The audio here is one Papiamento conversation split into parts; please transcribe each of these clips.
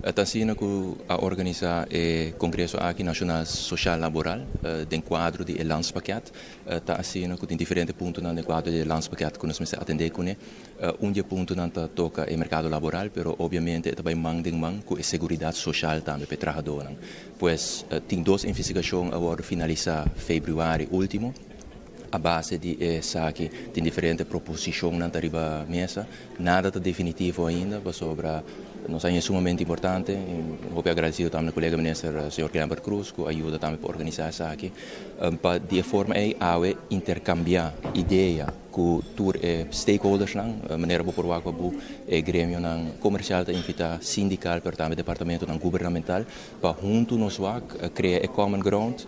Ta asina ku a organisá e kongreso aki nashonal soshal laboral den kuadro di e landspakket. Ta asina ku tin diferente puntonan den kuadro di e landspakket ku nos mester atendé kuné. Un di e puntonan ta toka e merkado laboral, pero obviamente e ta bai man den man ku e seguridat soshal tambe pa e trahadónan. Pues tin dos investigashon a wòrdu finalisá febrüari último. A base di esaki tin diferente proposishonnan ta riba mesa. Nada ta definitivo ainda pasobra nos aña sumamente importante. Hopi agradecido tambe na colega minister señor Glenbert Croes cu a yuda tambe pa organisa esaki. Pa di e forma ey awe intercambia idea cu tur e stakeholdersnan, manera bo por wak pa bu e gremionan comercial ta invita, sindical pero tambe departamentonan gubernamental pa hunto nos wak crea e common ground,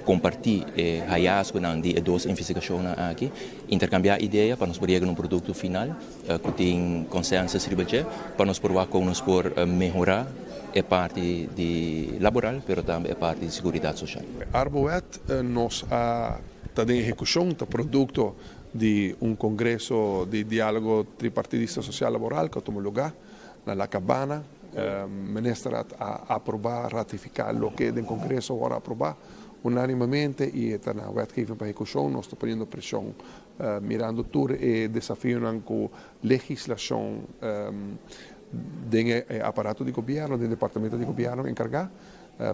comparti e hallazgonan di e dos investigacionnan aki, intercambia idea pa nos por yega na un producto final cu tin consensus riba dje, pa nos por wak con nos por mehora e parti di laboral pero tambe e parti di seguridad social. Arbowet nos a ta den ehecucion, ta producto di un congreso di dialogo tripartidista social laboral cu a tuma lugar na La Cabana. Minister a aproba, ratifica loke den congreso awor a aproba unanimamente y e ta na wetgeving pa ehecucion. Nos ta poniendo presion mirando tur e desafionan cu legislacion den e aparato di gobierno, den departamento di gobierno encarga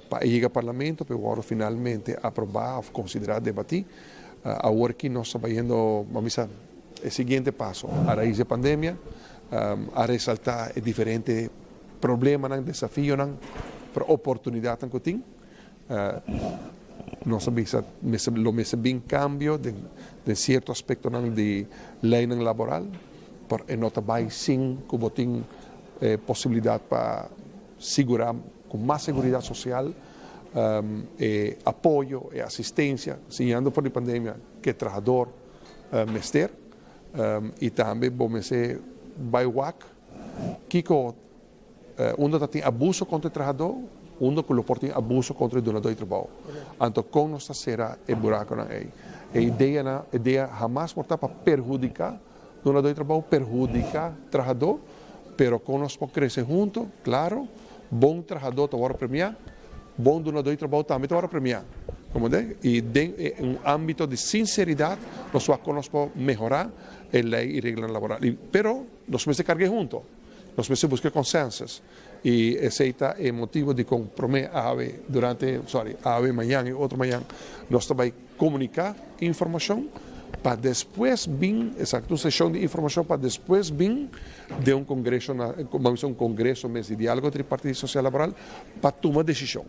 pa e yega parlamento pa e worde finalmente aproba of considera, debati. Awor ki nos ta bayendo, bo a bisa, e siguiente paso a raiz di e pandemia a resalta e diferente problemanan, desafionan, pero oportunidadnan cu tin. Nos a bisa mester lo mester bin cambio den den cierto aspectonan di leynan laboral, pero e no ta bay sin cu bo tin e posibilidad pa sigura cu mas seguridad social e apoyo, e asistencia, siñando for di pandemia cu e trahador mester y tambe bo mester bay wak kico unda ta tin abuso contra e trahador, unda cu lo por tin abuso contra e dunador di trabao. Anto con nos ta cera e buraconan ey? E ideanan, idea hamas por ta pa perhudica dunador di trabao, perhudica trahador, pero con nos por crece hunto, claro, bon trahador ta worde premia, bon dunador di trabao tambe ta worde premia. Comprende? Y den e un ambito di sinceridad nos wak con nos por mehora e ley y reglanan laboral. Y pero nos mester carga hunto. Nos mester busca consensus y esey ta e motibo dicon prome awe durante, sorry, awe mañan y otro mañan nos ta bay comunica informacion pa despues bin, exacto, un sesion di informacion pa despues bin den un congreso, na, un congreso mes di dialogo tripartito social laboral pa tuma decision.